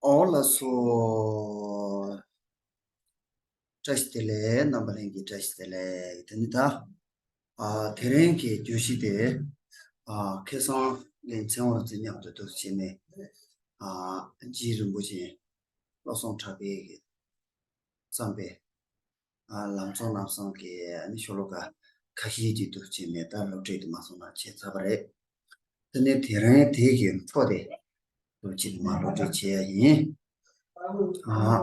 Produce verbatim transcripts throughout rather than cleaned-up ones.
ཨོ་ལགས་སོ། བཀྲ་ཤིས་བདེ་ལེགས། རྣམ་པ་ལྷན་རྒྱས་བཀྲ་ཤིས་བདེ་ལེགས། དེ་ནི་ད། ཨ། དེ་རིང་གི་བརྗོད་གཞི་དེ། ཨ། ཁ་སང་ངས་ཚེ་དབང་རིག་འཛིན་མཉམ་དུ་འདུག་བྱས་ནས། ཨ། རྗེ་རིན་པོ་ཆེ་བློ་བཟང་གྲགས་པས་བརྩམས་པའི། ཨ། ལམ་གཙོ་རྣམ་གསུམ་གྱི་ཨ་ནི་ཤོ་ལོ་ཀ་ཁ་ཤས་ཅིག་འདུག་བྱས་ནས་ད་སློབ་ཁྲིད་དུ་མ་སོང་ན་བྱས་ཚར་བ་རེད། དེ་ནས་དེ་རིང་དེ་གི་འཕྲོ་དེ་འདུག་བྱས་ནས་མ་སློབ་ཁྲིད་བྱེད་ཡ་ཡིན། ཨ།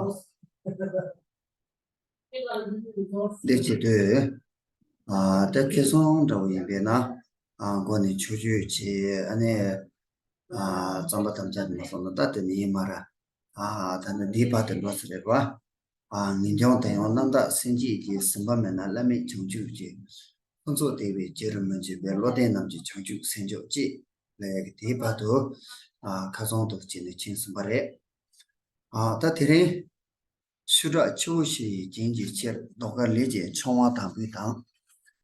འདི་བྱེད་དུས། ཨ། ད་ཁ་སང་འདྲ་བོ་ཡིན་པས་ན། ཨ། འགོ་ནས་ཕྱོགས་བཅུའི་ཆེད་ཨ་ནི། ཨ། རྩོམ་པ་ཐམས་ཅད་དུ་མ་སོང་ན་ད་དེ་ནི་ཡིན་མ་ར། ཨ། ད་ནི་འདིའི་བར་དུ་འགྲོ་ས་རེད་བ། ཨ། ངེས་འབྱུང་དང་ཡང་རྣམ་དག་སེམས་བསྐྱེད་ཀྱིས། ཟིན་པ་མེད་ན་བླ་མེད་བྱང་ཆུབ་ཀྱི། ཕུན་ཚོགས་བདེ་བའི་རྒྱུར་མི་འགྱུར་བའི། བློ་ལྡན་རྣམས་ཀྱི་བྱང་ཆུབ་སེམས་མཆོག་ཅེས་ལབ་ཡག་གི་དེའི་བར་དུ། ཨ། ཁ་སང་དུ་བྱས་ནས་ཕྱིན་ཟིན་པ་རེད། ཨ། ད་དེ་རིང་། ཤུ་དྲག་ཆུ་བོ་ཞེས་པའི་རྒྱན་གྱི་ཕྱིར། ཟློས་གར་ལས་ཀྱི་འཆིང་བ་དང་པོའི་དང་།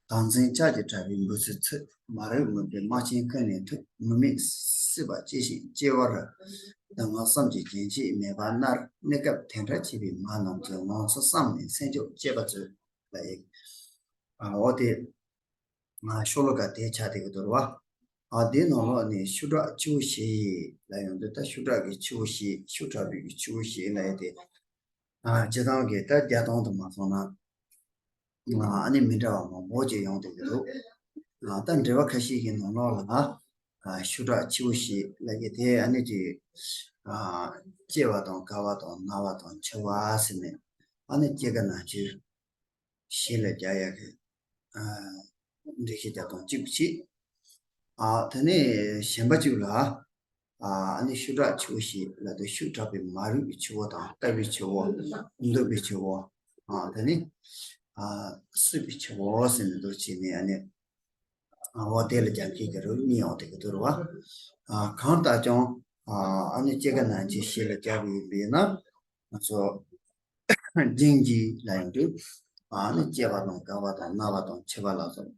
བདག་འཛིན་ལྕགས་ཀྱུས་དྲངས་པའི་འབུ་སྲིན་ཚུད། མ་རིག་མུན་པའི་རྨ་ཆེན་ཀུན་ནས་ཐུད། མུ་མེད་སྲིད་པ་སྐྱེ་ཞིང་སྐྱེ་བར། སྡུག་བསྔལ་བསམ་གྱིས་རྒྱན་ཆད་མེད་པར་མནར། གནས་སྐབས་དེ་འདྲ་བྱེད་པའི་མ་རྣམས་ཀྱི། ངང་ཚུལ་བསམ་ནས་སེམས་མཆོག་གཅེས་པར་མཛོད། ལབ་ཡག་ཨ། འོ་དེ། ང་ཤོ་ལོ་ཀ་དེ་ཆགས་བསྡད་ཀྱི་འདུག་རེད་བ། ཨ། དེའི་ནང་ལོགས་ནས་ཤུ་དྲག་ཆུ་བོ་ཞེས་ལབ་ཡོང་དུས། ད་ཤུ་དྲག་གི་ཆུ་བོ་ཞེས། ཤུ་དྲག་པའི་གི་ཆུ་བོ་ཞེས་ལབ་ཡག་དེ། ཨ། སྤྱིར་བཏང་གི་ད་རྒྱ་སྟོང་དུ་མ་སོང་ན། ཨ། ཨ་ནི་མི་འདྲ་བ་མང་པོ་ཅིག་ཡོང་བསྡད་ཀྱི་འདུག་ཨ། ད་འགྲེལ་པ་ཁ་ཤས་ཀྱི་ནང་ལོགས་ལ། ཨ། ཤུ་དྲག་ཆུ་བོ་ཞེས་ལབ་ཡག་དེ་ཨ་ནི་ཅིག་ཨ། སྐྱེ་བ་དང་རྒ་བ་དང་ན་བ་དང་འཆི་བ་ཟེར་ནས། ཨ་ནི་སྐྱེ་རྒ་ན་འཆི། ཞེས་ལ་རྒྱག་ཡག་གི། ཨ། འགྲེལ་བཤད་རྒྱག་སྟངས་གཅིག་པུ་བྱས། ཨ། དེ་ནས་གཞན་པ་གཅིག་ལ། ཨ། ཨ་ནི་ཤུ་དྲག་ཆུ་བོ་ཞེས་ལབ་དུས། ཤུ་དྲག་པའི་མ་རིག་པའི་ཆུ་བོ་དང་། ལྟ་བའི་ཆུ་བོ། འདོད་པའི་ཆུ་བོ། ཨ། དེ་ནས། ཨ། སྲིད་པའི་ཆུ་བོ་ཟེར་ནས་འདུག་བྱས་ནས། ཨ་ནི། ཨ། འོ་དེ་ལ་རྒྱབ་འགལ་གྱི་རིགས་གཉིས་ཡོང་བསྡད་ཀྱི་འདུག་རེད་བ། ཨ། གང་ལྟར་ཀྱང་། ཨ། ཨ་ནི་སྐྱེ་རྒ་ན་འཆི་ཞེས་ལ་རྒྱག་པ་ཡིན་པས་ན། ང་ཚོ་རྒྱན་གྱིས་ལབ་ཡོང་དུས། ཨ་ནི་སྐྱེ་བ་དང་རྒ་བ་དང་ན་བ་དང་འཆི་བ་ལ་སོགས་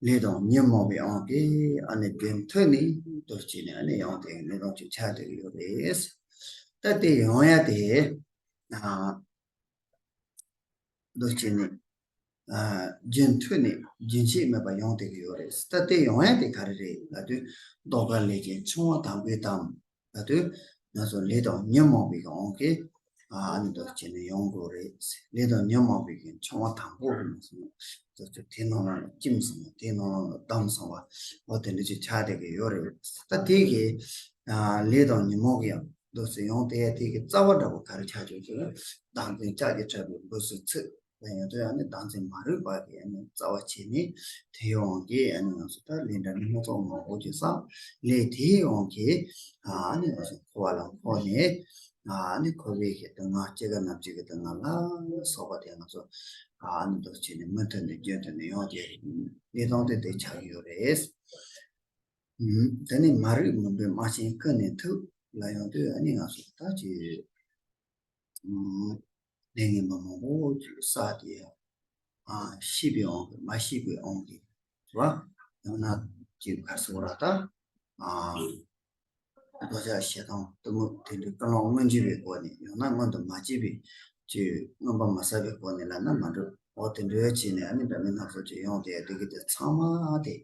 ལས་དང་ཉོན་མོངས་པའི་དབང་གིས། ཨ་ནི་རྒྱུན་མཐུད་ནས་འདུག་བྱས་ནས། ཨ་ནི་ཡོང་བསྡད་ཡག་གནས་སྟངས་ཅིག་ཆགས་བསྡད་ཀྱི་ཡོད་རེད། ད་དེ་ཡོང་ཡག་དེ། ཨ། འདུག་བྱས་ནས། ཨ། རྒྱུན་མཐུད་ནས་རྒྱུན་ཆད་མེད་པར་ཡོང་བསྡད་ཀྱི་ཡོད་རེད། ད་དེ་ཡོང་ཡག་དེ་ག་རེ་རེད་ལབ་དུས། ཟློས་གར་ལས་ཀྱི་འཆིང་བ་དང་པོའི་དང་། ལབ་དུས། ང་ཚོ་ལས་དང་ཉོན་མོངས་པའི་དབང་གིས། ཨ། ཨ་ནི་འདུག་བྱས་ནས་ཡོང་དགོས་རེད། ལས་དང་ཉོན་མོངས་པའི་གི་འཆིང་བ་དང་པོ་རེད་མ་སོང་། འདུག་བྱས་དེ་ནང་ལ་བཅིངས་སོང་བ། དེ་ནང་ལ་བསྡམས་སོང་བ། འོ་དེ་འདྲ་ཅིག་ཆགས་བསྡད་ཀྱི་ཡོད་རེད། ད་དེ་གི། ཨ། ལས་དང་ཉོན་མོངས་ཀྱི་ཡང་འདུག་སེ་ཡོང་དེ། དེ་གི་རྩ་བ་འདྲ་པོ་ག་རེ་ཆགས་ཀྱི་ཡོད་ཟེར་ན། བདག་འཛིན་ལྕགས་ཀྱུས་དྲངས་པའི་འབུ་སྲིན་ཚུད། ད་ཡང་དུ་ཡང་ནི་བདག་འཛིན་མ་རིག་པ་གི་ཨ་ནི་རྩ་བ་བྱས་ནས། དེའི་དབང་གིས་ཨ་ནི་ང་ཚོ་ད་ལས་འདྲ་མི་སྣ་ཚོགས་མང་པོ་ཅིག་བསགས། ལས་དེའི་དབང་གིས་ཨ་ནི་ང་ཚོ་འཁོར་བ་ལ་འཁོར་ནས། ཨ་ནི་འཁོར་བའི་གི་སྡུག་བསྔལ། སྐྱེ་རྒ་ན་འཆི་གི་སྡུག་བསྔལ་ལ་སོགས་པ་དེ་ང་ཚོ་ཨ་ནི་འདུག་བྱས་ནས་མུ་མཐུད་ནས་རྒྱུན་མཐུད་ནས་ཡོང་དེ་རེད། གནས་སྟངས་དེ་དེ་ཆགས་ཀྱི་ཡོད་རེད། ཨུམ། དེ་ནས་མ་རིག་མུན་པའི་རྨ་ཆེན་ཀུན་ནས་ཐུབ་ལ་ཡོང་དུས། ཨ་ནི་ང་ཚོ་ད་ཅི། ཨུམ། ལས་ངན་པ་མང་པོ་ཅིག་བསགས་ཏེ། ཨ། ཤེས་པའི་དབང་གིས། མ་ཤེས་པའི་དབང་གིས་རེད་བ། ཡང་ན་ཅིག་ག་རེ་ཟེར་དགོས་རེད་ད། ཨ། འདོད་ཆགས་ཞེ་སྡང་གཏི་མུག་དེ་འདྲའི་ཀུན་སློང་མངོན་གྱུར་པའི་སྒོ་ནས། ཡང་ན་མངོན་དུ་མ་བྱས་པའི་ཅིག་མངོན་པ་མ་གསལ་བའི་སྒོ་ནས་ལབ་ན་མ་འགྲིག། འོ་དེ་འདྲ་བྱས་ནས་ཨ་ནི་འདྲ་མིན་སྣ་ཚོགས་ཅིག་ཡོང་དེ། དེ་གི་དེ་ཚང་མ་དེ་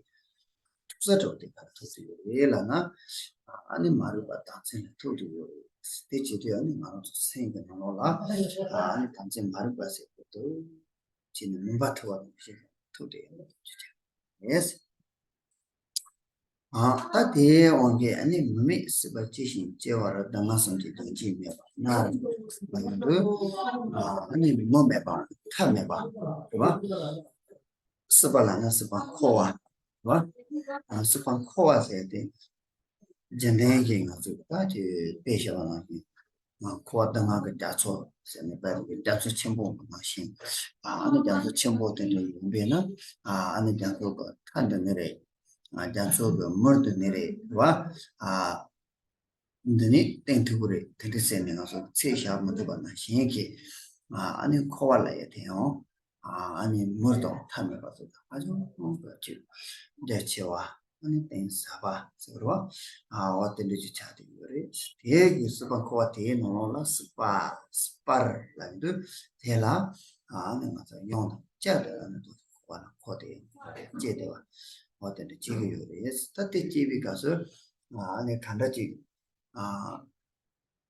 ཐུག་ས་འདྲ་བོ་དེ་ག་རེ་ཐུག་དེ་ཡོད་རེད་ལབ་ན། ཨ་ནི་མ་རིག་པ་བདག་འཛིན་ལ་ཐུག་དེ་ཡོད་རེད། དེ་བྱེད་དུས་ཨ་ནི་ང་རང་ཚོ་སེམས་ཀྱི་ནང་ལོགས་ལ། ཨ་ནི་བདག་འཛིན་མ་རིག་པ་ཟེར་དགོས་འདུག་བྱས་ནས་མུན་པ་ཐུག་པ་ནང་བཞིན་ཐུག་དེ་ཡོད་རེད། ཨ། ད་དེའི་དབང་གིས་ཨ་ནི་མུ་མེད་སྲིད་པ་སྐྱེ་ཞིང་སྐྱེ་བར། སྡུག་བསྔལ་བསམ་གྱིས་རྒྱན་ཆད་མེད་པར་མནར། ལ་ཡོང་དུས། ཨ་ནི་མུ་མེད་པ་མཐའ་མེད་པ་རེད་བ། སྲིད་པ་ལབ་ན་སྲིད་པ་འཁོར་བ་རེད་བ། ཨ། སྲིད་པ་འཁོར་བ་ཟེར་ཏེ། རྒྱུན་ལྡན་གྱི་ང་ཚོས་ད་ཅིག་དཔེ་བཞག་པ་ནང་བཞིན། ང་འཁོར་བ་སྡུག་བསྔལ་གྱི་རྒྱ་མཚོ་ཟེར་ནས་པའི་རྒྱ་མཚོ་ཆེན་པོ་ནང་བཞིན། ཨ་ནི་རྒྱ་མཚོ་ཆེན་པོ་དེ་འདྲ་ཡིན་པས་ན། ཨ་ནི་རྒྱ་མཚོ་གི་མཐའ་འདི་ནི་རེད། རྒྱ་མཚོ་གི་མུར་འདི་ནི་རེད་བ། འདི་ནི་བཏིང་ཐུབ་ཀྱི་རེད། དེ་འདྲ་ཟེར་ནས་ང་ཚོ་ཚད་བཞག་མི་ཐུབ་པ་ནང་བཞིན་གྱི། ཨ་ནི་འཁོར་བ་ལབ་ཡག་དེ་ཡང་། ཨ་ནི་མུར་དང་མཐའ་མེད་པ་ཚོ་དང་ཧ་ཅང་གི་རྒྱ་ཆེ་བ། ཨ་ནི་རྟེན་ཟབ་པ་ཟེར་བ། ཨ་འོ་དེ་འདྲ་ཅིག་ཆགས་བསྡད་ཡོད་རེད། དེ་གི་སྲིད་པ་འཁོར་བ་དེའི་ནང་ལོགས་ལ་སྲིད་པ་སྤར་ལབ་ཡོང་དུས་དེ་ལ་ཨ་ནི་ང་ཚོ་ཡོངས་དང་བཅས་ཏེ་ཨ་ནི་འཁོར་བ་ལ་འཁོར་ཏེ་སྐྱེས་བསྡད་པ། འོ་དེ་འདྲ་སྐྱེ་གི་ཡོད་རེད། ད་དེ་སྐྱེས་པའི་སྐབས་སུ་ཨ་ནི་ག་འདྲ་ཅིག་ཨ།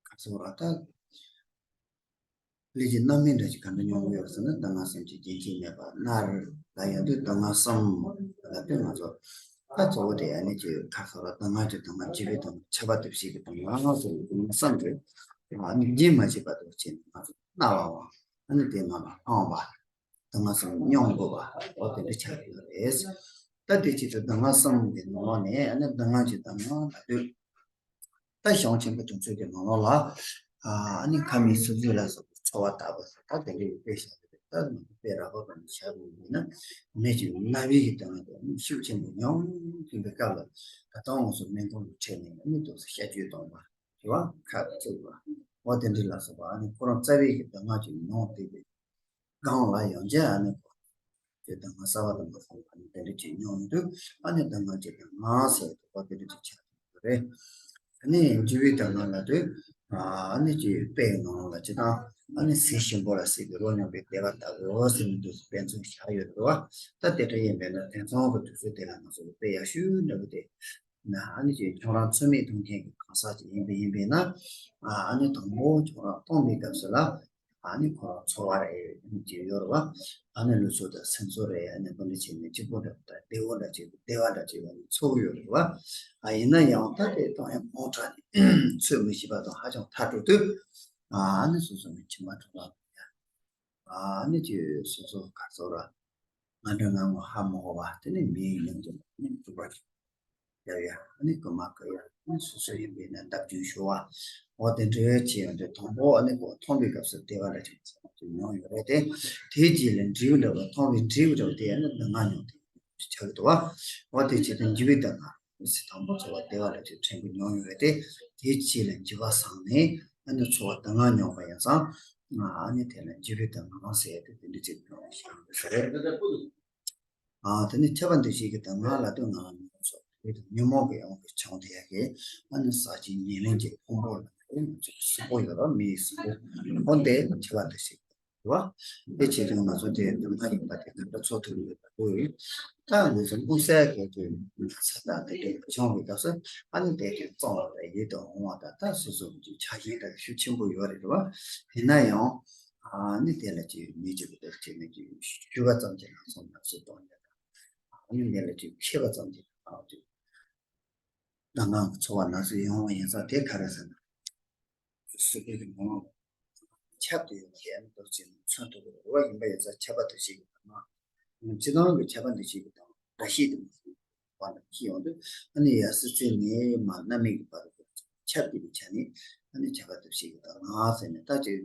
ག་ཚོད་ར་ད། ལས་ཀྱི་རྣམ་སྨིན་འདྲ་ཞིག་ག་འདྲ་མྱོང་གི་ཡོད་ཟེར་ན། ལྡན་ངག་གསུམ་གྱི་རྒྱན་གྱིས་མནན་པ་སྣར་ལ་ཡོང་དུས་ལྡན་ངག་གསུམ་ལ་ལྟོས་ང་ཚོ། ད་གཙོ་བོ་དེ་ཨ་ནི་ཀྱི་ག་ཚོད་ར་ལྡན་ངག་གི་ལྡན་ངག་བརྗོད་པའི་ལྡན་ངག་ཁྱབ་པ་སྟོབས་བཞི་གི་ལྡན་ངག་ལྡན་ངག་གསུམ་གྱི་ལྡན་ངག་གསུམ་དེ་ཨ་ནི་རྒྱུན་མ་ཆད་པ་དུ་བྱས་ནས་ང་ཚོ་སྣང་བའམ་ཨ་ནི་དེ་ནང་ལ་ལྷུང་བ། ལྡན་ངག་གསུམ་མྱོང་དགོས་པ་འོ་དེ་འདྲ་ཆགས་ཡོད་རེད། ད་དེ་ཆེད་དུ་ལྡན་ངག་གསུམ་གྱི་ནང་ལོགས་ནས་ཨ་ནི་ལྡན་ངག་གི་ལྡན་ངག་ལ་ལྟོས། ད་གཞུང་ཆེན་པོ་དེ་ཚོའི་གི་ནང་ལོགས་ལ་ཨ་ནི་ཁ་མིག་སོ་སོའི་ལ་སོགས་པའི་ཚོར་བ་ལྟ་བུ་ད་དེ་འདྲའི་དཔེ་བཞག་གི་རེད། ད་དཔེ་རགས་པ་གང་བཞག་དགོས་ཡིན་ན་མི་གཅིག་རྣ་བའི་གི་ལྡན་ངག་དེ་ཤུགས་ཆེན་པོ་མྱོང་གིན་པའི་སྐབས་ལ་ད་ལྟ་ང་ཚོ་སྨན་ཁང་དུ་ཁྲིད་ནས་ཨ་ནི་དུས་སུ་ཤ་སྐྱོས་གཏོང་བ་རེད་བ། ཁ་བཙུགས་པ་འོ་དེ་འདྲ་ལ་སོགས་པ་ཨ་ནི་ཁོ་རང་རྩ་བའི་གི་ལྡན་ངག་ཅིག་མྱོང་བསྡད་པའི་སྒང་ལ་ཡང་བསྐྱར་ཨ་ནི་ཁོ་དེ་ལྡན་ངག་གསར་པ་དང་མ་ཚང་བ་ནི་དེ་འདྲ་ཅིག་མྱོང་དུས་ཨ་ནི་ལྡན་ངག་ཅིག་ལྡན་ངག་ཟེར་དུས་ཁོ་དེ་འདྲ་ཅིག་ཆགས་ཡོད་རེད། ཨ་ནི་འཇུག་པའི་ལྡན་ངག་ལ་དུས་ཨ་ནི་ཅིག་དཔེ་ནང་ལ་ཅི་དང་ཨ་ནི་ཟས་ཞིམ་པོ་ལ་ཟས་ཀྱི་རོ་མཉམ་པའི་བདེ་བ་ལྟ་བུའོ་ཟེར་ནས་དུས་སུ་དཔེ་མཚོན་བཞག་ཡོད་རེད་བ། ད་དེ་འདྲ་ཡིན་པས་ན་དེང་སང་གི་དུས་ཚོད་དེ་ལ་ང་ཚོ་གི་དཔེ་ཡག་ཤོས་འདྲ་པོ་དེ། ན་ཨ་ནི་ཅིག་ཁྱོད་རང་ཚོད་མེད་གཏོང་མཁན་གྱི་གང་ཟག་ཅིག་ཡིན་པ་ཡིན་པས་ན། ཨ་ནི་དང་པོ་ཁྱོད་རང་གཏོང་བའི་སྐབས་སུ་ལ་ཨ་ནི་ཁོ་རང་ཚོར་བ་རེ་ཅིག་ཡོད་རེད་བ། ཨ་ནི་ལུས་སྲོག་དང་སེམས་ཚོར་རེ་ཨ་ནི་འདི་འདྲ་བྱས་ནས་སྐྱིད་པོ་འདྲ་པོ་དང་བདེ་བོ་འདྲ་ཅིག་བདེ་བ་འདྲ་ཅིག་ཡོད་ནས་ཚོར་གྱི་ཡོད་རེད་བ། ཨ་ཡིན་ན་ཡང་ད་དེ་གཏོང་ཡག་མང་དྲགས་ནས་ཚོད་མི་ཤེས་པ་དང་ཧ་ཅང་ཐག་རིང་དུས་ཨ་ནི་སོ་སོ་ནས་མཆི་མ་འཁྲུག་ལ། ཨ་ནི་ཅིག་སོ་སོ་ག་ཚོད་ར་ང་འདྲ་ང་ངོ་ཧ་མ་གོ་བ་དེ་ནི་མིའི་ལན་དུ་ནི་འཇུག་པ་ཞིག་ཡ་ཡ། ཨ་ནི་རྐུ་མ་རྐུ་ཡ། ཨ་ནི་སོ་སོ་ཡིན་པས་ན་བརྡབ་སྐྱོན་ཞུ་བ། འོ་དེ་འདྲའི་ཆེ་ཡོང་དུས་དང་པོ་ཨ་ནི་ཁོ་མཐོང་བའི་སྐབས་སུ་བདེ་བ་འདྲ་ཅིག་ཅིག་མྱོང་ཡོད་རེད་དེ། དེའི་རྗེས་ལ་འབྲས་བུ་འདྲ་བ་མཐོང་བའི་འབྲས་བུ་འདྲ་བ་དེ་ཨ་ནི་ལྡན་ངག་མྱོང་དེ་ཆགས་ཀྱི་འདུག་བ། འོ་དེ་ཆེད་དུ་འཇུག་པའི་ལྡན་ངག་མི་ཚེ་དང་པོ་ཚོར་བ་བདེ་བ་འདྲ་ཅིག་ཕྲན་བུ་མྱོང་ཡོད་རེད་དེ། དེའི་རྗེས་ལ་འགྱུར་བ་བཟང་ནས་ཨ་ནི་ཚོར་བ་ལྡན་ངག་མྱོང་བ་ཡིན་ཙང་། ཨ་ནི་དེ་ལ་འཇུག་པའི་ལྡན་ངག་ཟེར་ཏེ་དེ་འདྲ་ཅིག་མྱོང་བ་ཞིག་རེད། ཨ་དེ་ནི་ཁྱབ་པ་འདུ་བྱེད་ཀྱི་ལྡན་ངག་ལ་ལྟོས་ང་ལ་མྱོང་ཚོར་དེ་དང་ཉོན་མོངས་ཀྱི་དབང་གིས་བྱུང་བསྡད་ཡག་གི་ཨ་ནི་ཟག་བཅས་ཉེར་ལེན་གྱི་ཕུང་པོ་ལ་ཨེ་ང་ཚོ་གཟུགས་པོ་ཡོད་ར་མིའི་གཟུགས་པོ་འོ་འདི་ཁྱབ་པ་འདུ་བྱེད་ཀྱི་རེད་བ། དེ་བྱེད་དུས་ང་ཚོ་དེ་ལྡན་ངག་ཡིན་པ་དེ་ག་འདྲ་ཚོར་ཐུབ་ཡོད་པ་དེ། ད་ང་ཚོ་དམིགས་བསལ་གྱི་དེ་ན་ཚ་དང་དེ་འདྲ་བྱུང་བའི་སྐབས་སུ་ཨ་ནི་དེ་དེ་གཙང་བ་དང་ཡིད་དུ་འོང་བ་དང་ད་སོ་སོ་གི་ཆགས་ཞེན་དང་ཤུགས་ཆེན་པོ་ཡོད་རེད་བ། ཡིན་ན་ཡང་ཨ་ནི་དེ་ལ་ཅིག་མི་ཅིག་གི་དེ་བྱེད་ནས་ཅིག་ཞུ་བ་ཙམ་གྱིས་ལམ་སང་ན་ཚ་གཏོང་ཡ་དང་། ཨ་ནི་དེ་ལ་ཅིག་མཁས་པ་ཙམ་གྱིས་ཨ་ཅིག་ལྡན་ངག་གི་ཚོར་བ་ན་ཚ་ཡོང་བ་ཡིན་ཙང་དེ་ག་རེ་ཟེར་ན། སོ་སོའི་གི་ནང་ཁྱབ་སྟེ་ཡོད་མཁན་འདུག་ཅེས་མཚོན་ཐུབ་པའི་རེ་བ་ཡིན་པ་ཡིན་ཙང་ཁྱབ་པ་འདུ་བྱེད་ཀྱི་ལྡན་ངག་སྤྱིར་བཏང་གི་ཁྱབ་པ་འདུ་བྱེད་ཀྱི་ལྡན་ངག་སྒྲ་ཤེས་དེ་མ་ཟིན་པ་ལ་ཁྱེད་ཡོང་དུས་ཨ་ནི་ཡ་སི་ཚེ་ནས་མ་རྣམ་སྨིན་གྱི་བར་དུ་ཁྱབ་སྟེ་གི་ཆ་ནས་ཨ་ནི་ཁྱབ་པ་འདུ་བྱེད་ཀྱི་ལྡན་ངག་ཟེར་ནས་ད་ཅིག་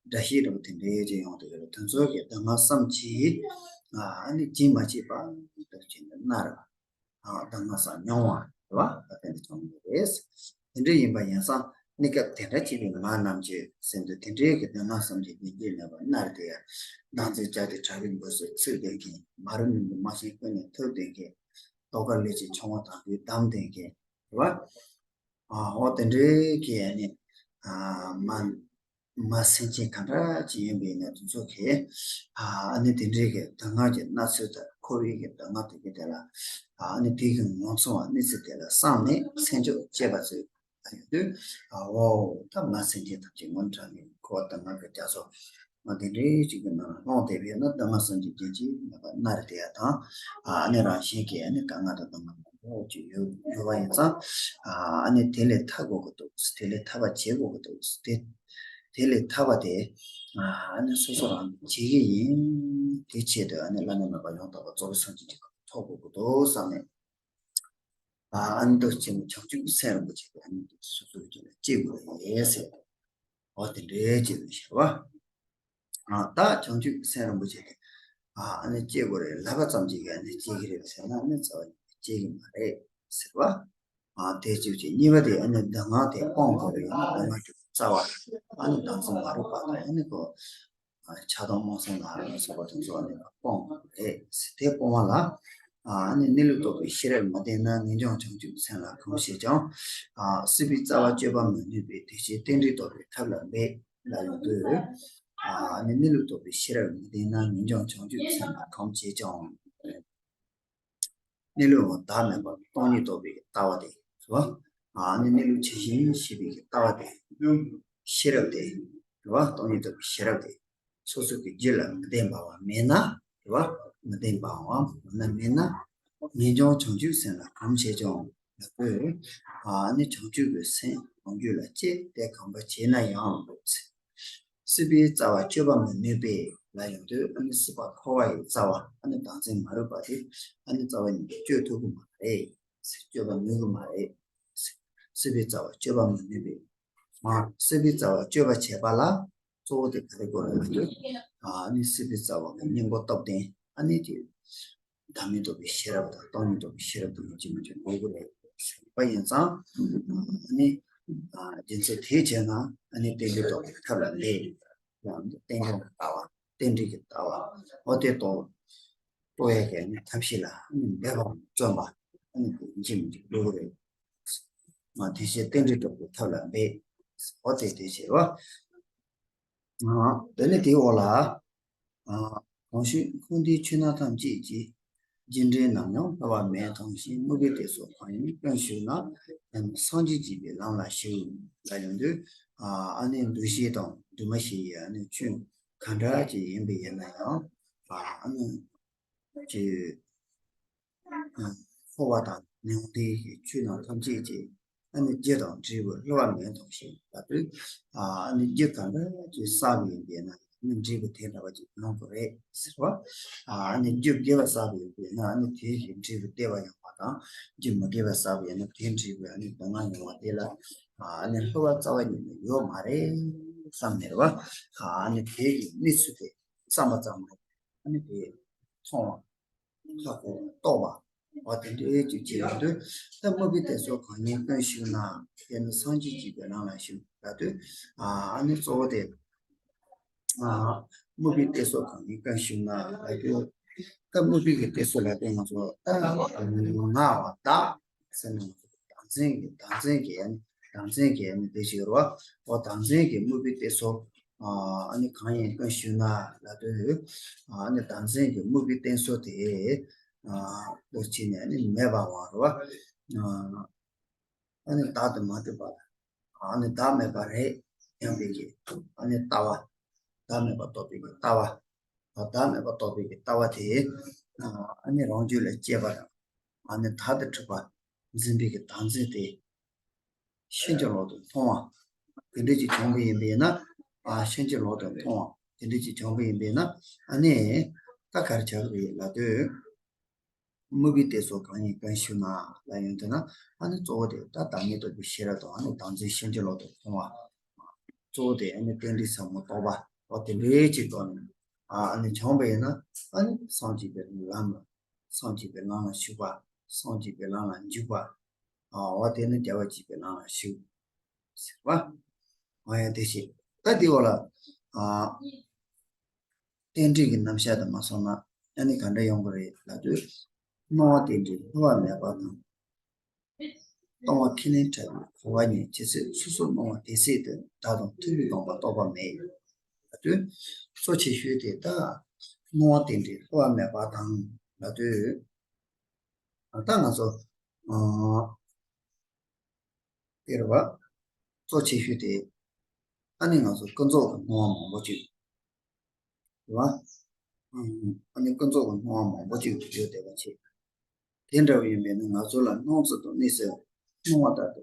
སྒྲ་ཤེས་རེ་བ་དེ་འདྲའི་ཅིག་ཡོང་དུས་དེ་ཚོ་གི་ལྡན་ངག་གསུམ་གྱིས་ཨ་ནི་རྒྱུན་མ་ཆད་པར་འདུ་བྱེད་ཀྱི་སྣར་བ། ལྡན་ངག་གསུམ་མྱོང་བ་རེད་བ། ད་དེ་འདྲ་བྱུང་ཡོད་རེད། དེ་འདྲ་ཡིན་པ་ཡིན་ཙང་གནས་སྐབས་དེ་འདྲ་སྐྱེས་པའི་མ་རྣམས་ཀྱིས་ཟེར་འདུག་དེ་འདྲའི་གི་ལྡན་ངག་གསུམ་གྱི་རྒྱུན་གྱིས་མེད་པར་སྣར་ཏེ། ལྡང་ཚེ་བྱ་དེ་བྲག་གི་འབོད་སོགས་ཚིག་ལྡན་མཁན། མ་རིག་མུན་པའི་མ་ཤེས་ཀུན་ནས་ཐུབ་ལྡན་མཁན། ཏོག་དཀར་ལས་ཀྱི་འཆིང་བ་དང་པོའི་འདམ་ལྡན་མཁན་རེད་བ། ཨ་འོ་དེ་འདྲའི་གི་ཨ་ནི་ཨ་མ། མ་སེམས་ཅན་ག་འདྲ་ཅིག་ཡིན་པའི་ནས་དེ་ཚོ་གིས་ཨ་ནི་དེ་འདྲའི་གི་ལྡན་ངག་གི་སྣ་ཚོགས་དང་འཁོར་བའི་གི་ལྡན་ངག་དེ་གི་དེ་ལ་ཨ་ནི་དེ་གི་ངོ་མཚར་བ་གནས་ཚུལ་དེ་ལ་བསམ་ནས་སེམས་ཕྱོགས་གཅེས་པ་ཚོས་ཡོང་དུས་ཨ་འོ་ད་མ་སེམས་ཅན་ཐམས་ཅད་ངོ་འཕྲོད་ནས་འཁོར་བ་ལྡན་ངག་གི་རྒྱ་མཚོ་མ་དེ་འདྲའི་ཅིག་གི་ནང་ལྷུང་བསྡད་པས་ན་ལྡན་ངག་གསུམ་གྱི་རྒྱུན་གྱིས་མེད་པར་སྣར་ཏེ་ཡ་དང་ཨ་ནི་རང་བཞིན་གྱིས་ཨ་ནི་དཀའ་ངལ་དང་ལྡན་ངག་མང་པོ་ཅིག་ཡོད་ཡོད་པ་ཡིན་ཙང་ཨ་ནི་དེ་ལས་ཐར་དགོས་ཀྱི་འདུག་དེ་ལས་ཐར་པ་བྱེད་དགོས་ཀྱི་འདུག་དེ། དེ་ལས་ཐར་པ་དེ་ཨ་ནི་སོ་སོ་རང་གིས་བྱེད་ཀྱི་ཡིན། དེ་ཆེད་དུ་ཨ་ནི་བླ་ན་མེད་པ་ཡང་དག་པར་རྫོགས་པའི་སངས་རྒྱས་ཀྱི་གོ་འཕང་ཐོབ་དགོས་ཀྱི་འདུག་བསམ་ནས་ཨ་ནི་འདུ་བྱེད་ནི་བྱང་ཆུབ་སེམས་རིན་པོ་ཆེ་དེ་ཨ་ནི་སོ་སོའི་རྒྱུད་ལ་སྐྱེ་དགོས་རེད་ཟེར། འོ་དེ་འདྲའི་ཆེད་དུ་ཤར་བ། ཨ་ད་བྱང་ཆུབ་སེམས་རིན་པོ་ཆེ་དེ་ཨ་ནི་སྐྱེ་དགོས་རེད། ལབ་པ་ཙམ་གྱིས་ཨ་ནི་སྐྱེ་གི་རེད་ཟེར་ན་ཨ་ནི་རྩ་བ་ཉིད་ནས་སྐྱེ་གི་མ་རེད་ཟེར་བ། ཨ་དེ་གཅིག་བྱས། གཉིས་པ་དེ་ཨ་ནི་གདམས་ངག་དེ་སྤོང་དགོས་རེད། གདམས་ངག་གི་རྩ་བ་ཨ་ནི་བདག་འཛིན་མ་རིག་པ་དང་ཨ་ནི་ཁོ་ཆགས་སྡང་རྨོངས་གསུམ་ལ་སོགས་པ་དེ་ཚོ་ཨ་ནི་སྤོང་དགོས་རེད་ཟེར། དེ་སྤོང་བ་ལ་ ཨ་ནི་གནས་ལུགས་རྟོགས་པའི་ཤེས་རབ་མི་ལྡན་ན། ངེས་འབྱུང་བྱང་ཆུབ་སེམས་ལ་གོམས་བྱས་ཀྱང་། ཨ་སྲིད་པའི་རྩ་བ་གཅོད་པ་མི་ནུས་པས། དེ་ཕྱིར་རྟེན་འབྲེལ་རྟོགས་པའི་ཐབས་ལ་འབད། ལ་ཡོང་དུས། ཨ་ནི་གནས་ལུགས་རྟོགས་པའི་ཤེས་རབ་མི་ལྡན་ན། ངེས་འབྱུང་བྱང་ཆུབ་སེམས་ལ་གོམས་བྱས་ཀྱང་། གནས་ལུགས་བདག་མེད་པ་སྟོང་ཉིད་རྟོགས་པའི་ལྟ་བ་དེ་རེད་བ། ཨ་ནི་གནས་ལུགས་ཇི་བཞིན་ཤེས་པའི་ལྟ་བ་དེ། ཤེས་རབ་དེ་རེད་བ། སྟོང་ཉིད་རྟོགས་པའི་ཤེས་རབ་དེ། སོ་སོ་གི་རྒྱུད་ལ་མི་ལྡན་པ་བ་མེད་ན་རེད་བ། མི་ལྡན་པའམ་ན་མེད་ན། ངེས་འབྱུང་བྱང་ཆུབ་སེམས་ལ་གོམས་བྱས་ཀྱང་ལ་ལྟོས། ཨ་ནི་བྱང་ཆུབ་ཀྱི་སེམས་རང་རྒྱུད་ལ་སྐྱེས་ཏེ་གོམས་པ་བྱས་ན་ཡང་། སྲིད་པའི་རྩ་བ་གཅོད་པ་མི་ནུས་པས་ལ་ཡོང་དུས། ཨ་ནི་སྲིད་པ་འཁོར་བ་ཡི་རྩ་བ། ཨ་ནི་བདག་འཛིན་མ་རིག་པ་དེ། ཨ་ནི་རྩ་བ་ཉིད་ཀྱིས་གཅོད་ཐུབ་ཀྱི་མ་རེད། གཅོད་པ་ནུས་ཀྱི་མ་རེད། སྲིད་པའི་རྩ་བ་གཅོད་པ་མི་ནུས་པས། མ་སྲིད་པའི་རྩ་བ་གཅོད་པ་བྱེད་པ་ལ་གཙོ་བོ་དེ་ག་རེ་དགོས་རེད་ལབ་དུས། ཨ་ནི་སྲིད་པའི་རྩ་བ་གི་གཉེན་པོ་སྟོབས་ལྡན། ཨ་ནི་དེ་བདག་མེད་རྟོགས་པའི་ཤེས་རབ་དང་སྟོང་ཉིད་རྟོགས་པའི་ཤེས་རབ་དེ་ཡིན་གཅིག་མིན་གཅིག་དགོས་ཀྱི་རེད་ཟེར་བ་ཡིན་ཙང་། ཨ་ནི་རྒྱུ་མཚན་དེའི་ཕྱིར་ན་ཨ་ནི་རྟེན་འབྲེལ་རྟོགས་པའི་ཐབས་ལ་འབད། ཡང་རྟེན་འབྲེལ་ལྟ་བ། རྟེན་འབྲེལ་གྱི་ལྟ་བ། འོ་དེ་རྟོགས་རྟོགས་ཡས་ཀྱི་ཨ་ནི་ཐབས་ཤེས་ལ་ཨ་ནི་འབད་པ་བརྩོན་པ། ཨ་ནི་དེ་ཡིན་གཅིག་མིན་གཅིག་དགོས་ཀྱི་རེད། ང་དེ་བཞིན་རྟེན་འབྲེལ་རྟོགས་པའི་ཐབས་ལ་འབད། འོ་དེ་དེ་བྱེད་པ། དེ་ནས་དེའི་འོག་ལ། གང་ཞིག་འཁོར་འདས་ཆོས་རྣམས་ཐམས་ཅད་ཀྱི། རྒྱུ་འབྲས་རྣམས་ཡང་འཕོ་བ་མེད་དང་ཞིང་། མུག་པའི་གཏད་སོ་གང་ཡིན་ཀུན་ཞུགས་ན། ཡང་ན་སངས་རྒྱས་ཀྱིས་པའི་ལམ་ལ་ཞུགས། ལ་ཡོང་དུས། ཨ་ནི་འདུ་ཤེས་དང་འདུས་མ་བྱས་ཡི་ཨ་ནི་ཆོས་ག་འདྲ་ཅིག་ཡིན་པ་ཡིན་ན་ཡང་། ཨ་ནི་ཅིག་འཁོར་བ་དང་མྱང་འདས་ཀྱི་ཆོས་རྣམས་ཐམས་ཅད་ཀྱི་ཨ་ནི་རྒྱུ་དང་འབྲས་བུ་སླུ་བ་མེད་དོ་ཞེས་ལབ་དུས། ཨ་ནི་རྒྱུ་ག་འདྲ་ཅིག་བསགས་པ་ཡིན་པས་ན་ཨ་ནི་འབྲས་བུ་དེ་འདྲ་བ་ཅིག་ཡོང་དགོས་རེད་ཟེར་བ། ཨ་ནི་རྒྱུ་དགེ་བ་བསགས་པ་ཡིན་པས་ན་ཨ་ནི་དེ་ཡི་འབྲས་བུ་བདེ་བ་ཡོང་བ་དང་། རྒྱུ་མི་དགེ་བ་བསགས་པ་ཡིན་ན་དེའི་འབྲས་བུ་ཨ་ནི་སྡུག་བསྔལ་ཡོང་བ་དེ་ལ་ཨ་ནི་སླུ་བ་རྩ་བ་ཉིད་ནས་ཡོད་མ་རེད་བསམ་ནས་རེད་བ། ཨ་ནི་དེ་ཡི་གནས་ཚུལ་དེ་བསམ་པ་ཙམ་ལ་ཨ་ནི་དེ་མཐོང་བ། ལྷག་པར་རྟོགས་པ། འོ་དེ་འདྲའི་ཅིག་བྱེད་ཡོང་དུས། ད་མུག་པའི་གཏད་སོ་གང་ཡིན་ཀུན་ཞུགས་ན། དེ་ནི་སངས་རྒྱས་ཀྱིས་པའི་ལམ་ལ་ཞུགས་ལབ་དུས། ཨ་ནི་གཙོ་བོ་དེ། ཨ་མུག་པའི་གཏད་སོ་གང་ཡིན་ཀུན་ཞུགས་ན་ལབ་དུས། ད་མུག་པའི་གི་གཏད་སོ་ལབ་དུས་ང་ཚོ་ད་ང་བ་བདག་ཟེར་ན་ང་ཚོ་བདག་འཛིན་གྱི་བདག་འཛིན་གྱི་ཨ་ནི་བདག་འཛིན་གྱི་ཨ་ནི་དེ་ཞིག་རེད་བ། འོ་བདག་འཛིན་གྱི་མུག་པའི་གཏད་སོ། ཨ་ནི་གང་ཡིན་ཀུན་ཞུགས་ན་ལབ་དུས། ཨ་ནི་བདག་འཛིན་གྱི་མུག་པའི་གཏད་སོ་དེ། ཨ་འདུ་བྱས་ནས་ཨ་ནི་མེད་པ་བ་རེད་བ། ཨ་ནི་བདག་ཏུ་མ་གྲུབ་པ། ཨ་ནི་བདག་མེད་པ་རེད་སྙམ་པའི་གི་ཨ་ནི་ལྟ་བ། བདག་མེད་པ་རྟོགས་པའི་གི་ལྟ་བ། བདག་མེད་པ་རྟོགས་པའི་གི་ལྟ་བ་དེ། ཨ་ནི་རང་རྒྱུད་ལ་སྐྱེས་པ་དང་། ཨ་ནི་བདག་ཏུ་གྲུབ་པ་འཛིན་པའི་གི་བདག་འཛིན་དེ། ཕྱིན་ཅི་ལོག་ཏུ་མཐོང་བ། དེ་འདྲ་ཅིག་བྱུང་བ་ཡིན་པས་ན། ཨ་ཕྱིན་ཅི་ལོག་ཏུ་མཐོང་བ། དེ་འདྲ་ཅིག་བྱུང་བ་ཡིན་པས་ན། ཨ་ནི་ད་ག་རེ་བྱ་དགོས་རེད་ལབ་དུས། མུག་པའི་གཏད་སོ་གང་ཡིན་ཀུན་ཞུགས་ན་ལབ་ཡོང་དུས་ན། ཨ་ནི་གཙོ་བོ་དེ་ད་བདག་མེད་རྟོགས་པའི་ཤེས་རབ་དང་། ཨ་ནི་བདག་འཛིན་ཕྱིན་ཅི་ལོག་ཏུ་མཐོང་བ། གཙོ་བོ་དེ་ཨ་ནི་རྟེན་འབྲེལ་ཟབ་མོ་རྟོགས་པ། འོ་དེ་འདྲའི་ཅིག་ཐོག་ནས། ཨ་ནི་བྱུང་བ་ཡིན་ན། ཨ་ནི་སངས་རྒྱས་པའི་ལམ་ལ། སངས་རྒྱས་པའི་ལམ་ལ་ཞུགས་པ། སངས་རྒྱས་པའི་ལམ་ལ་འཇུག་པ། ཨ་འོ་དེ་ནི་རྒྱལ་བ་དགྱེས་པའི་ལམ་ལ་ཞུགས་ཟེར་བ། འོ་ཡང་དེ་བཞིན་ད་དེའི་འོག་ལ། ཨ་རྟེན་འབྲེལ་གྱི་རྣམ་གཞག་དེ་མ་སོང་ན་ཨ་ནི་ག་འདྲ་ཡོང་གི་རེད་ལབ་དུས། སྣང་བ་རྟེན་འབྲེལ་སླུ་བ་མེད་པ་དང་། སྟོང་པ་ཁས་ལེན་བྲལ་བའི་གོ་བ་ཉིད་ཇི་སྲིད་སོ་སོར་སྣང་བ་དེ་སྲིད་དུ་བདག་དང་མཐུན་པའི་སྟོང་པ་རྟོགས་པ་མེད། ལབ་དུས། གཙོ་ཆེ་ཤོས་དེ་ད་སྣང་བ་རྟེན་འབྲེལ་སླུ་བ་མེད་པ་དང་ལབ་དུས། ད་ང་ཚོ་ཨ་དེ་རེད་བ། གཙོ་ཆེ་ཤོས་དེ་ཨ་ནི་ང་ཚོ་ཀུན་རྫོབ་ཀྱི་སྣང་བ་མང་པོ་ཅིག་རེད་བ། ཨ་ནི་ཀུན་རྫོབ་ཀྱི་སྣང་བ་མང་པོ་ཅིག་ཡོད་བསྡད་པ་བྱས། དེ་འདྲ་བ་ཡིན་པས་ན་ང་ཚོ་ལ་སྣང་ཚུལ་དང་གནས་ཚུལ་སྣང་བ་ལྟར་དུ་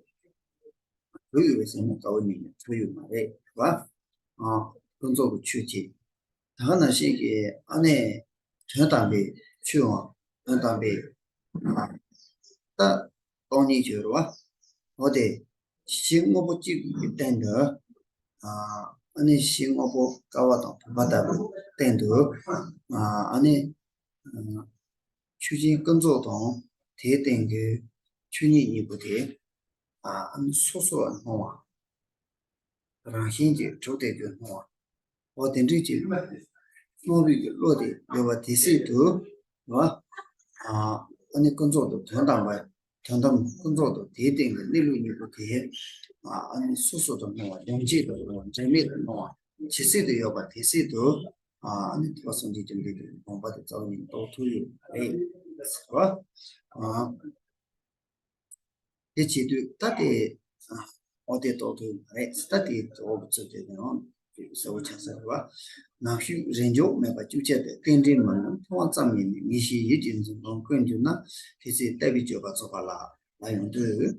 གྲུབ་ཡོད་པའི་སེམས་ནི་རྩ་བ་ཉིད་ནས་གྲུབ་ཡོད་མ་རེད་བ། ཨ་ཀུན་རྫོབ་ཀྱི་ཆོས་ཅིག་ད་ག་ནང་བཞིན་གྱི་ཨ་ནི་དོན་དམ་པའི་ཆོས་འང་དོན་དམ་པའི་ད་སྟོང་ཉིད་ཀྱི་རེད་བ། འོ་དེ་གཞི་དངོས་པོ་གཅིག་གི་སྟེང་དུ། ཨ་ནི་གཞི་དངོས་པོ་ཀ་བ་དང་བུམ་པ་ལྟ་བུའི་སྟེང་དུ། ཨ་ནི་ཆོས་ཅན་ཀུན་རྫོབ་དང་དེའི་སྟེང་གི་ཆོས་ཉིད་གཉིས་པོ་དེ། ཨ་ནི་སོ་སོར་སྣང་བ། རང་བཞིན་གྱིས་གྲུབ་བསྡད་པའི་སྣང་བ། འོ་དེ་འདྲའི་ཅིག་སྣང་བའི་གི་བློ་དེ་ཡོད་པ་དེ་སྲིད་དུ། ཨ་ ཨ་ནི་ཀུན་རྫོབ་ཏུ་དོན་དམ་པ། དོན་དམ་ཀུན་རྫོབ་ཏུ་དེའི་སྟེང་གི་གནས་ལུགས་གཉིས་པོ་དེ། ཨ་ནི་སོ་སོ་དང་སྣང་བ་ལྡོག་ཕྱོགས་དུ་སྣང་བ་འབྲེལ་མེད་དུ་སྣང་བ་ཇི་སྲིད་དུ་ཡོད་པ་དེ་སྲིད་དུ། ཨ་ནི་ཐེག་པ་གསུམ་གྱི་རྒྱུ་འབྲས་ཀྱི་དགོངས་པ་དེ་རྩ་བ་ཉིད་རྟོགས་ཐུབ་ཡོད་པ་རེད་ཟེར་བ། དེ་བྱེད་དུས་ད་དེ། འོ་དེ་རྟོགས་ཐུབ་ཡོད་པ་རེད། ད་དེའི་འོག་གི་ཚུལ་དེ་ཡང་གསལ་པོ་ཆགས་ས་རེད་བ། ནམ་ཞིག་རེས་འཇོག་མེད་པར་ཅུག་ཅེས་ཏེ། རྟེན་འབྲེལ་མིན་ལ་མཐོང་བ་ཙམ་ཡིན་ནས། ངེས་ཤེས་ཡིད་ཀྱི་འཛིན་སྟངས་ཀུན་གྱུར་ན། དེ་ཚེ་ལྟ་བའི་སྤྱོད་པ་རྫོགས་པ་ལགས། ལ་ཡོང་དུས།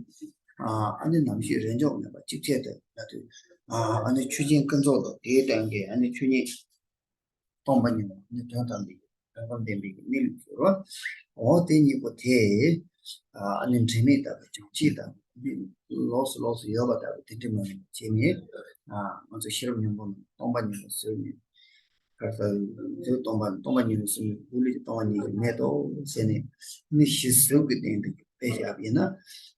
ཨ་ནི་ནམ་ཞིག་རེས་འཇོག་མེད་པར་ཅུག་ཅེས་ཏེ་ལབ་དུས། ཨ་ནི་ཆོས་ཅན་ཀུན་རྫོབ་ཏུ་དེའི་སྟེང་གི་ཨ་ནི་ཆོས་ཉིད་སྟོང་པ་ཉིད་ནི་དོན་དམ་པའི་དོན་དམ་བདེན་པའི་གནས་ལུགས་སུ། འོ་དེ་གཉིས་པོ་དེ། ཨ་ནི་འབྲེལ་མེད་ལྟ་བུ་བྱང་ཆུབ་ལྟ་བུ་ལོགས་སུ་ལོགས་སུ་ཡོད་པ་ལྟ་བུ་དེ་འདྲ་མ་ཡིན་པ་བྱས་ནས། ང་ཚོ་ཤེས་རབ་སྙིང་པོ་ནི་སྟོང་པ་ཉིད་ལ་བཟོས་ནས། ག་རེ་ཟེར། སྟོང་པ་སྟོང་པ་ཉིད་ལ་བཟོས་ནས་སྐུ་ལུས་ཀྱི་སྟོང་པ་ཉིད་ཀྱི་མེད་དོ་ཟེར་ནས། ནི་གཞི་གཟུགས་ཀྱི་སྟེང་དུ་དཔེ་བཞག་པ་ཡིན་ན།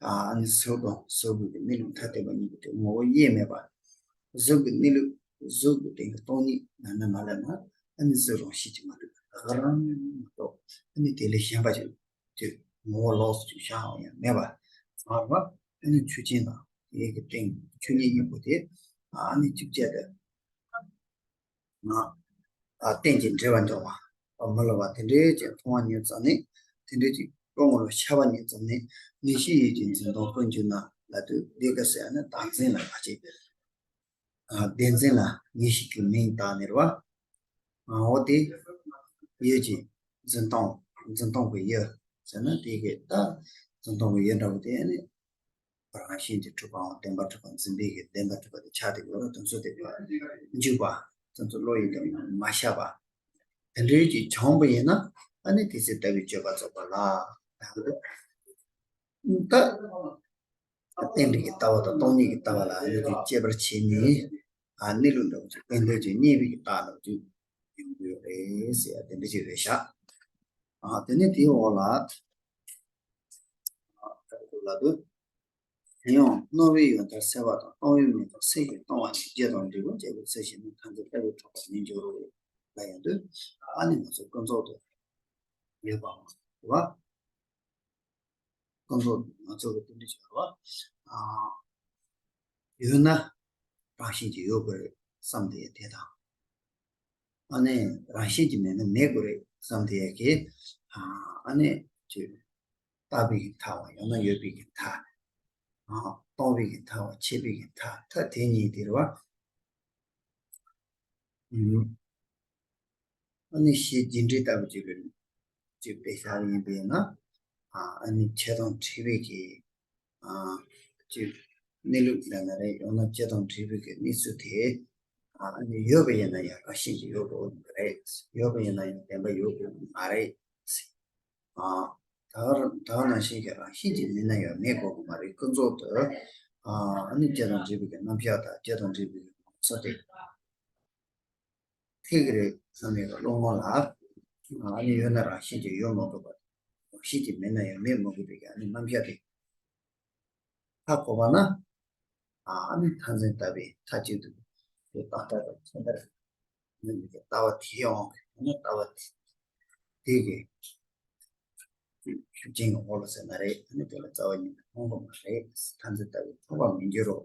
ཨ་ནི་གཟུགས་དང་གཟུགས་ཀྱི་གནས་ལུགས་ཐ་དད་པ་གཉིས་ཀྱི་དེ་ངོ་བོ་དབྱེར་མེད་པ། གཟུགས་ཀྱི་གནས་ལུགས་གཟུགས་ཀྱི་སྟེང་གི་སྟོང་ཉིད་ན་ན་མ་ལབ་ན། ཨ་ནི་གཟུགས་རང་བཞིན་གྱིས་མ་གྲུབ་པ་རང་མ་གཏོགས། ཨ་ནི་དེ་ལས་གཞན་པ་ཅིག་ཅིག་ངོ་བོ་ལོགས་སུ་ཅིག་བཞག་ཡང་མེད་པ། ཚང་མ་ཨ་ནི་ཆོས་ཅན་དང་དེའི་གི་སྟེང་ཆོས་ཉིད་གཉིས་པོ་དེ་ཨ་ནི་གཅིག་བྱས་ཏེ། ང་ཨ་རྟེན་ཅིང་འབྲེལ་བར་འཇོག་པ། མི་སླུ་བ་དེ་འདྲའི་ཅིག་མཐོང་བ་ཉིད་ཙམ་ནས། དེ་འདྲའི་ཅིག་བློ་ངོར་ཤར་བ་ཉིད་ཙམ་ནས། ངེས་ཤེས་ཡིད་ཀྱི་འཛིན་སྟངས་ཀུན་གྱུར་ན་ལབ་དུས། འདི་ག་ཟེར་ན་བདག་འཛིན་ལ་ཕལ་ཆེར། ཨ་བདེན་འཛིན་ལ་ངེས་ཤེས་ཀྱི་མིང་བཏགས་ནས་རེད་བ། ཨ་འོ་དེ་ཡིད་ཀྱི་འཛིན་སྟངས། འཛིན་སྟངས་ཀྱི་ཡུལ་ཟེར་ན་དེ་གི་ད་འཛིན་སྟངས་ཀྱི་ཡུལ་འདྲ་པོ་དེ་ནི་རང་བཞིན་གྱིས་གྲུབ་པའམ་བདེན་པར་གྲུབ་པ་འཛིན་པའི་གི་བདེན་པར་གྲུབ་པ་དེ་ཆགས་བསྡད་ཡོད་རེད། དེ་ཚོ་དེ་འཇུག་པ། དེ་ཚོ་བློ་ཡིས་དེ་མ་བཤགས་པ། དེ་འདྲའི་ཅིག་བྱུང་བ་ཡིན་ན། ཨ་ནི་དེ་ཚེ་ལྟ་བའི་སྤྱོད་པ་རྫོགས་པ་ལགས། ད་རྟེན་འབྲེལ་གྱི་ལྟ་བ་དང་སྟོང་ཉིད་ཀྱི་ལྟ་བ་ལ་ཨ་ནི་དེ་དཔྱད་པར་བྱས་ནས། ཨ་གནས་ལུགས་འདྲ་བོ་ཅིག་དཔེ་འདོད་ཅིག་རྙེད་པའི་གི་རྟགས་འདྲ་བོ་ཅིག་ཡོང་གི་ཡོད་རེད་ཟེར་ཡ་དེ་འདྲ་ཅིག་རེད་ཤག་ཨ་དེ་ནས་དེའི་འོག་ལ། ཨ་ག་རེ་འདུག་ལབ་དུས། དེ་ཡང་རྣོ་བའི་ཡོན་ཏན་སེལ་བ་དང་། སྟོང་པའི་མེ་ཏོག་སད་ཀྱིས་སྟོང་བ་ནི། བརྗེད་དང་འབྲས་བུ་འབྱེད་པའི་ཚུལ་ཤེས་ན། ཐར་འདོད་ལྟ་བས་འཕྲོག་པར་མི་འགྱུར་རོ། ལ་ཡོང་དུས། ཨ་ནི་ང་ཚོ་ཀུན་རྫོབ་ཏུ་ཡོད་པའམ་རེད་བ། ཀུན་རྫོབ་ང་ཚོ་གི་དེ་འདྲ་ཅིག་རེད་བ། ཨ་ཡོད་ན་རང་བཞིན་གྱིས་ཡོད་དགོས་རེད་བསམ་སྟེ་དེ་དང་། ཨ་ནི་རང་བཞིན་གྱིས་མེད་ན་མེད་དགོས་རེད་བསམ་སྟེ་གི། ཨ་ནི་ཅིག་བཏགས་པའི་གི་མཐའ་བ་ཡང་ན་ཡོད་པའི་གི་མཐའ། ཨ་སྟོང་པའི་གི་མཐའ་བ་ཆད་པའི་གི་མཐའ། མཐའ་དེ་གཉིས་དེ་རེད་བ། ཨ་ནི་གཞི་རྒྱུ་འབྲས་ལྟ་བུ་ཅིག་གི་ཅིག་དཔེ་བཞག་ཡིན་པས་ན། ཨ་ནི་བྱས་དང་བྲིས་པའི་གི་ཅིག་གནས་ལུགས་ལ་ན་རེ། ཡང་ན་བྱས་དང་བྲིས་པའི་གི་གནས་ཚུལ་དེ་ཨ་ནི་ཡོད་པ་ཡིན་ན་ཡང་རང་བཞིན་གྱིས་ཡོད་དགོས་མ་རེད། ཡོད་པ་ཡིན་ན་ཡང་བདེན་པ་ཡོད་དགོས་མ་རེད། ཨ་ད་ག་ད་ག་ནང་བཞིན་གྱི་རང་བཞིན་གྱིས་མེད་ན་ཡང་མེད་དགོས་ཀྱི་མ་རེད། ཀུན་རྫོབ་ཏུ་ཨ་ནི་བྱས་དང་བྲིས་པའི་གི་རྣམ་གཞག་དང་། བྱས་དང་བྲིས་པའི་གི་ངོ་མཚར་དེ་འཐད་ཀྱི་རེད་བསམ་པའི་བློ་ངོ་ལ། ཨ་ནི་ཡོད་ན་རང་བཞིན་གྱིས་ཡོད་མ་དགོས་པ། རང་བཞིན་གྱིས་མེད་ན་ཡང་མེད་མ་དགོས་པའི་གི་ཨ་ནི་རྣམ་གཞག་དེ་ཧ་གོ་བ་ན། ཨ་ནི་མཐར་འཛིན་ལྟ་བའི་མཐའ་གཅིག་ཏུ་དེ་བཏང་ལྟ་དང་ཁྱད་པར་མེད་པའི་ལྟ་བ་དེ་ཡང་ཡང་ན་ལྟ་བ་དེ་དེ་གི་ཤུགས་རྐྱེན་གྱི་འོག་ལ་ཟེར་ན་རེད། ཨ་ནི་དེ་ལ་རྩ་བ་ཉིད་ནས་མཐོང་གི་མ་རེད། མཐར་འཛིན་ལྟ་བའི་མཐོང་བར་མི་འགྱུར་རོ།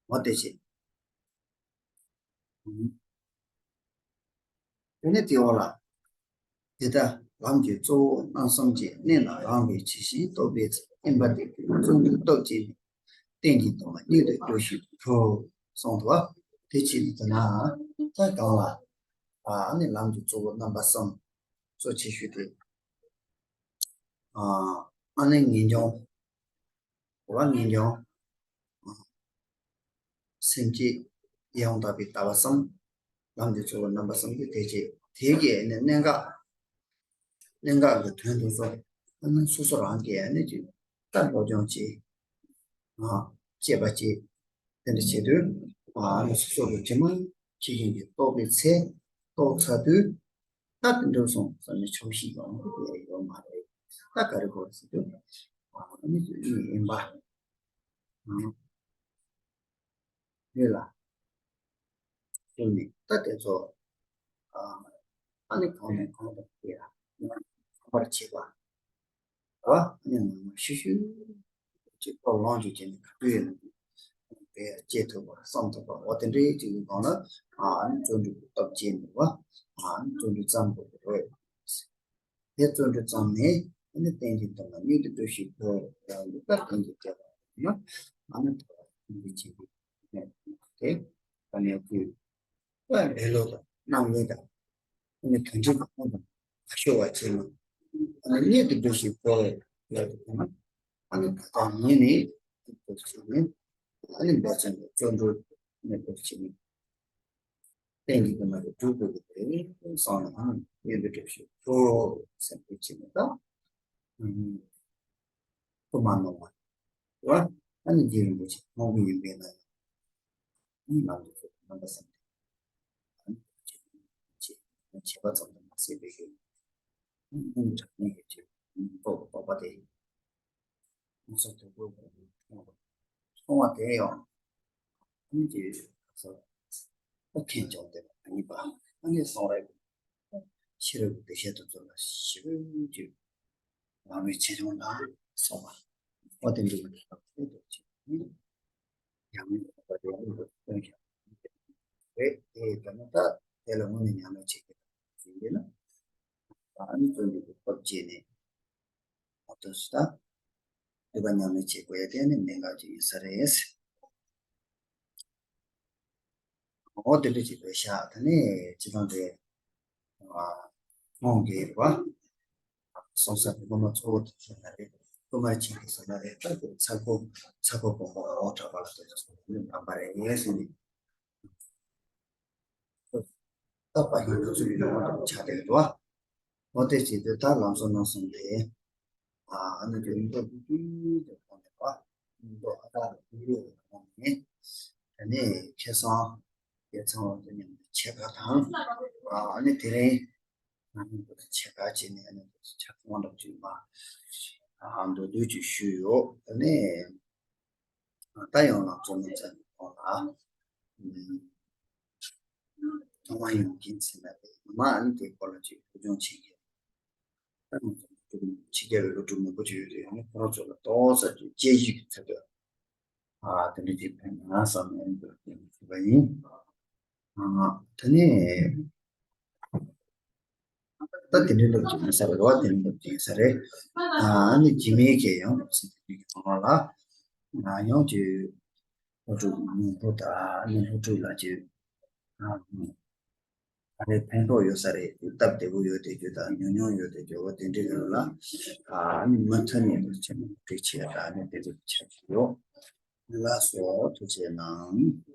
འོ་དེ་བྱས། དེ་ནས་དེའི་འོག་ལ། དེ་ལྟར་ལམ་གྱི་གཙོ་བོ་རྣམ་གསུམ་གྱི་གནད་ལ་རང་བས་ཇི་བཞིན་རྟོགས་པའི་ཚེ། དབེན་པ་དེ་ཀུན་རྩོལ་བའི་སྟོབས་ཀྱིས་ནི། རྟེན་གྱི་སྟོང་པ་ཉིད་དུ་གྲོལ་ཞིང་གྲོལ། གསུངས་འདུག་བ། དེ་ཕྱིར་དེ་ན་ད་གང་ལ། ཨ་ནི་ལམ་གྱི་གཙོ་བོ་རྣམ་པ་གསུམ། གཙོ་ཆེ་ཤོས་དེ། ཨ་ནི་ངེས་འབྱུང་། འོ་ངེས་འབྱུང་། སེམས་བསྐྱེད། ཡང་དག་པའི་ལྟ་བ་གསུམ། ལམ་གྱི་གཙོ་བོ་རྣམ་པ་གསུམ་དེ་དེ་བྱས། དེ་གའི་ནི་གནད་འགག་གནད་འགག་གི་དོན་དེ་ཚོ་ཨ་ནི་སོ་སོ་རང་གིས་ཨ་ནི་ཅིག་ལྟ་སློབ་སྦྱོང་བྱེད། ཨ་དཔྱད་པ་བྱེད། དེ་འདྲ་བྱེད་དུས་ཨ་ནི་སོ་སོ་གི་ཇི་མ་ཇི་བཞིན་གྱིས་རྟོགས་པའི་ཚེ། རྟོགས་ཚར་དུས། ད་དེ་འདྲ་སོང་ཙང་ནི་ཆོག་ཤེས་ཡོང་གི་ཡོད་མ་རེད། ད་ག་རེ་དགོས་ཟེར་དུས། ཨ་ནི་ཡིན་ཡིན་པ། ཨ་ཡོད་ལ། ཡོད་ནི་ད་དེ་ཚོ། ཨ་ཨ་ནི་གང་ནས་གང་དུ་སྐྱེ་ཡ། ཡང་ཁ་པར་བྱེད་པ། ཨ་ནི་ངོ་མ་ཤུ་ཤུ་ཅིག་ཕོ་ལོང་ཅིག་བྱས་ནས་ག་དུས་ཡིན་ན་དེ་སྐྱེ་ཐུབ་པ་བསམ་ཐུབ་པ་འོ་དེ་འདྲའི་ཅིག་ཡིན་གང་ན། ཨ་ནི་བརྩོན་འགྲུས་ཀྱི་སྟོབས་སྐྱེས་འདུག་བ། ཨ་ནི་བརྩོན་འགྲུས་བརྩམ་དགོས་ཀྱི་རེད། དེ་བརྩོན་འགྲུས་བརྩམས་ནས་ཨ་ནི་རྟེན་གྱི་དོན་ལ་མྱུར་དུ་འགྲུབ་ཤིག་གོ། ཡང་ལུགས་ལྟར་རྟེན་གྱི་དོན་ལ་ན་ཨ་ནི་ཐོག་ལ་རྟེན་གྱི་བྱེད་པའི་གནས་དེ་ཨ་ནི་ཀུན། ལེ་ལོ་དང་རྣམ་གཡེང་དང་། ཨ་ནི་དོན་གཅིག་པུ་དང་ཁ་ཤོར་བ་བྱས་ནས། ཨ་ནི་གཉིད་དུ་འགྲོ་ཞིང་འགྲོ་བའི་ལས་དུ་བཏང་། ཨ་ནི་ད་ལྟ་ཉིད་ནི་འགྲོ་བྱས་ནས། ཨ་ནི་འབད་བརྩོན་དང་བརྩོན་འགྲུས་གཉིས་པོ་བྱས་ནས། རྟེན་གྱི་དོན་ལ་འགྲུབ་དགོས་ཀྱི་རེད་བསམ་ནས། ཨ་ནི་གཉིད་དུ་འགྲོ་ཞིང་འགྲོ་སེམས་པ་བྱས་ནས་ད། ཨ་ནི་ཐུགས་མ་གནང་བ་རེད་བ། ཨ་ནི་རྗེ་རིན་པོ་ཆེ་མཐོང་གི་ཡིན་པས་ན། ཨ་ནི་ལམ་དུ་ཁྱོད་རྣམ་པ་བསམ་སྟེ། ཨ་ནི་བྱེད་པ་ཙམ་དུ་མ་ཟད་པའི་ཤུགས། ཨ་ནི་དྲང་གནས་ཀྱི་ཆེད་རྟོགས་རྟོགས་པ་དེ། ཨ་ནི་སོ་དུ་གོ་མཐོང་བ་དེ་ཡང་། ཨ་ནི་ཀྱི་སོ་ཨ་མཁྱེན་བྱུང་སྟེ་མ་ཡིན་པ། ཨ་ནི་སོང་རེད། ཤེས་རབ་ཀྱི་བདེ་གཤེགས་དེ་ཚོ་ལ་ཞིབ་ཅིག་ལམ་རིམ་ཆེ་ཆུང་ལ་སོགས་པ། འོ་དེ་འདྲ་བའི་ཐབས་ཤེས་དུ་བྱེད་ནས་ཉམས་ལེན་བྱེད་པ་དེ་ལ་སྟོན་བཞག་རེད། དེ་ལྟར་ན་ད་དེ་ལ་དངོས་གནས་ཉམས་ལེན་བྱེད་ཀྱི་ཡིན་ན། ཨ་ནི་བརྩོན་འགྲུས་ཀྱི་སྟོབས་བསྐྱེད་ནས་འོ་དོ་སུ་ད་སྡིག་པ་ཉམས་ལེན་བྱེད་དགོས་ཡ་དེ་ནི་གནད་འགག་ཅིག་ཡིན་ས་རེད། འོ་དེ་འདྲ་ཅིག་རེད་ཤག་ད་ནི་སྤྱི་བཏང་དེ། ཨ། ཁོང་གིས་རེད་བ། སོང་ས་དེ་སློབ་མ་གཙོ་བོ་དེ་ཚོ་ན་རེད། སློབ་མར་ཕྱིན་དེ་ཚོ་ན་རེད། ད་དེ་ཚ་ཁོ་ཚ་ཁོ་དགོན་པ་འོག་གྲྭ་པ་ལ་དེ་ཚོ་ནི་རྣམ་པ་རེད་ཟེར་ནས། ད་པ་ཡིན་ན་ཚུལ་ཡོང་བ་དང་ཆ་དེ་རེད་བ། འོ་དེ་བྱེད་དུས་ད་ལམ་སང་ནང་སོང་དེ། ཨ་ནི་དེ་མདོ་བདུན་བདུན་དེ་གོང་ནས་པ། མདོ་ཨ་ཏ་ར་བདུན་ཡོད་པ་གོང་ནས། དེ་ནས་ཁེ་སང་དེ་ཚང་བ་དེ་ནས་ཆེ་ཁ་དང་། ཨ་ནི་དེ་རིང་ང་ནི་ཆེ་ཁ་བྱས་ནས་ཨ་ནི་ཆ་ཚང་འདྲ་བྱུང་བ། ཨ་མདོ་བདུན་ཅིག་ཞུས་ཡོད། དེ་ནས་ད་ཡང་ལམ་གཙོ་མོ་ཚན་གོང་ལ། ཐོག་མ་ཡོང་གིན་ཟེར་ན་རེད། མ་ཨ་ནི་དེ་སྐོར་ལ་ཅིག་སློབ་སྦྱོང་བྱེད་ཀྱི། ཕྱི་རྒྱལ་བའི་སློབ་ཕྲུག་མང་པོ་ཅིག་ཡོད་དུས་ཡང་ཁོ་རང་ཚོ་ལ་ཏོག་ཙམ་ཅིག་དཔྱད་ཞིབ་ཀྱི་ཚད་དུ། ཨ་དེ་འདྲ་ཅིག་ཕན་ན་བསམ་ནས་ཨ་ནི་དེ་ཞུས་པ་ཡིན། ཨ་ད་ནི་ད་དེ་འདྲའི་སློབ་ཅིག་ཡིན་ས་རེད་བ། དེ་འདྲའི་སློབ་ཅིག་ཡིན་ས་རེད། ཨ་ནི་རྗེས་མའི་གི་ཡང་སློབ་ཚན་དེ་འདྲའི་གི་ནང་ལ་ཡང་ཅིག་སློབ་ཕྲུག་མང་པོ་དང་ཨ་ནི་སློབ་ཕྲུག་ལ་ཅིག་ཨ། ཨ་རེ་ཕན་ཐོགས་ཡོད་ས་རེད། སྟབས་བདེ་པོ་ཡོད་དེ་རྒྱུ་དང་ཉུང་ཉུང་ཡོད་དེ་རྒྱུ་བ་དེ་འདྲའི་རིགས་ལ་ཨ་ནི་མུ་མཐུད་ནས་ཆེན་པོ་སྒྲིག་བྱས་ཨ་ནི་དེ་འདྲ་ཆགས་ཀྱི་ཡོད། ལགས་སོ། ཐུགས་རྗེ་གནང་།